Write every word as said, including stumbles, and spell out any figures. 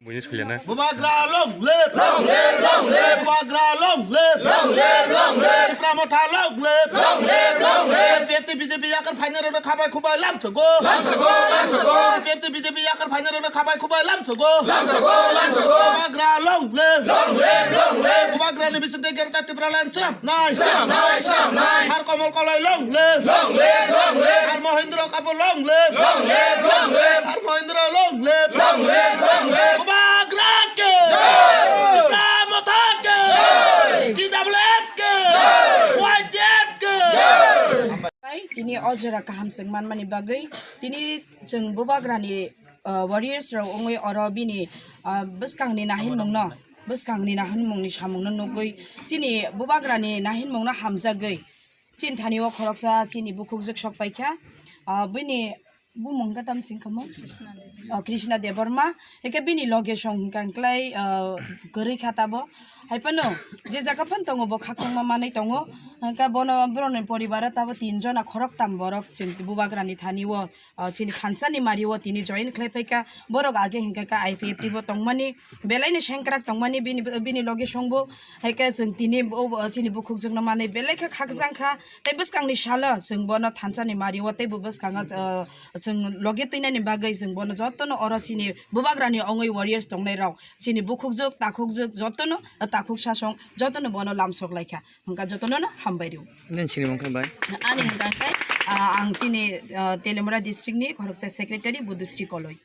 Buini siliana. Bubagra long live! Long live, long live! Bubagra long live! Long live, long live! Tipra Motha long live! Long live, long live! I P F T B J P yakar phainai rokno khabai khubai lamsogo! Lamsogo, lamsogo! I P F T B J P yakar phainai rokno khabai khubai lamsogo! Lamsogo, lamsogo! Bubagra long live! Long live, long live! Bubagra ni bisingtwi Greater Tipraland swnam nai! Swnam nai, swnam nai! Har Komol Koloi long live! Long live, long live! Har Mohindra Kapu long live! Long live, long live! Har Mohindra long live! Long live, long live! Bubagra ke! Jai! Tipra Motha ke! Jai! T W F ke! Jai! Y T F ke! Jai! Bai, tini o jora kaham chwng manmani bagwi, tini chwng Bubagrani, uh, warriors rok wngwi oro bini, uh, bwskangni nahinmungno, bwskangni nahinmungni samungno nugwi chini Bubagrani nahinmungno hamjagwi chini thani o khoroksa chini bukhukjwk sok paikha. Ah, bini bumung khe tamo singkha mo? Oh, Krishna Debbarma. Eke bini loge song hwnkha hwnkhlai, ah, kwrwi kha tabo. Hai phano je jaga phano tongo bo khakchangma manwi tongo. Hwnkhe bono borokni poribar o tabo tin jona khoroktam borok chini Bubagrani thani o, ah, chini thansa ni mari o tini join khlai phaikha. Borok age hwnkhe kha I P F T bo tongmani, belai ni sengkrak tongmani bini, bini loge songbo. Hai khe chwng tini bo, bo chini bukhukjwkno manwi belai khe khakchang kha. Tei bwskangni salo chwng bono thansa ni mari o tei bo bwskango, ah, chwng loge twinani bagwi chwng bono jotono oro chini Bubagrani ongwi warriors tongnai rok chini bukhukjwk, takhukjwk jotono, ah, takhuk sasong jotono bono lamsok lai kha. Hwnkha jotono no hambai rw. Nini sinimung khe bai? Ani hwnkha khe, ah, ang chini, ah, Teliamura district ni khoroksa secretary Budusri Koloi.